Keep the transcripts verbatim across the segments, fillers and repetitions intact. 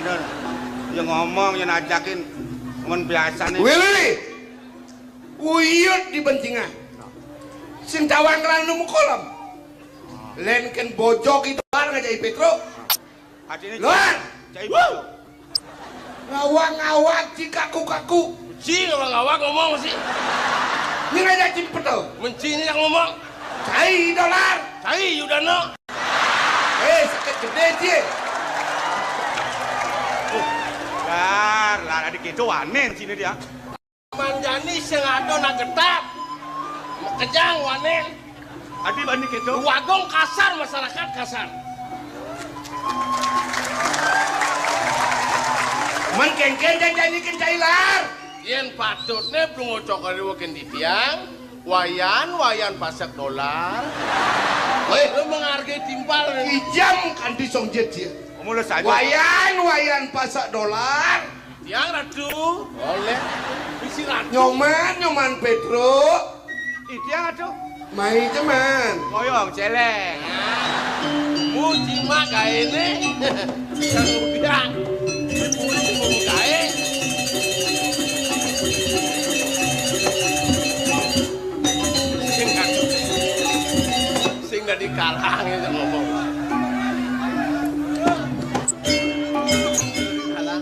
Bener. Ya ngomong, ya najakin. Cuman biasane. Willy, uyut di bencingan. Sing tawang lan nemu kolam. Len ken bojog itu bareng aja i Petro. Atine luar. Cai. Ngawak-ngawak, ci kaku-kaku. Ci ngawak-ngawak ngomong sih. Ini aja cimpetel. Menci ini yang ngomong. Cai dolar. Cai Yudano. Eh, sakit gede, ci. Lar, lar, adik itu wanen sini dia. Manjani sing ado nak getah. Kejang wanen. Adi bani kedo. Wagung kasar, masyarakat kasar. Man kengken janjani kencai lar. Yen patutne bungocok ari wagen titiang, wayan, wayan pasak dolar. Weh, lu menghargai timpal. Ijam kanti song jet sia. Mulus aja. Wayan, wayan pasak dolar. Tiang Ratu. Oleh. Bisi Ratu. Nyoman, Nyoman Petro. Ih, tiang Ratu. Mai jeman. Koyong celeng. Muji mak gaene. Yang udah. Dipuji mau gae. Sing Ratu. Sing dadi kalang itu ngomong. Alah.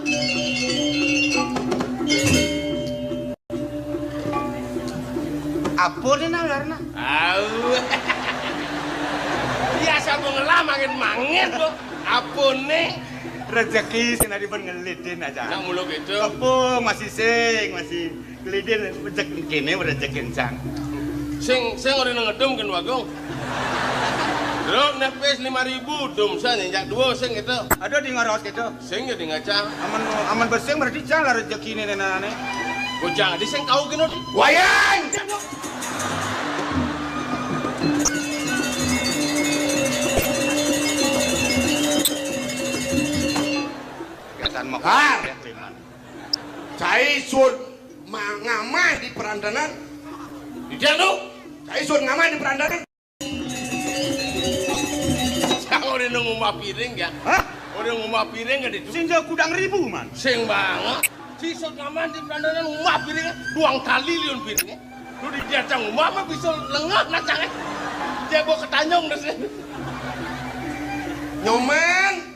Apa nih, nah, karena? Au. Biasa mau ngelah mangit-mangit kok. Apa nih? Rezeki sing tadi pun ngelidin aja. Nak mulu gitu. Tepung masih sing, masih ngelidin, rezeki kene, rezeki encang. Sing, sing ora ngedum kan, Wagung. Bro, nepis lima ribu, dum sa nyenjak dua sing gitu. Aduh, di ngaros gitu. Sing ya di ngaca. Aman, aman besing berarti cang lah rezeki ini nenane. Bocah di sing kau kena. Wayan. Kegiatan mau. Ah. Cai sun ma-, ngamah di perandanan. Di dia tu. Cai sun ngamah di perandanan. Sang orang nunggu piring ya. Hah? Orang nunggu piring kan itu. Sehingga kudang ribu, man. Sing banget. Si Sud ngaman di perandanan ngumah piring, duang kali liun piring. Lu di dia cang ngumah mah bisa lengah nacang. Dia bawa ketanyong deh sih. Nyoman.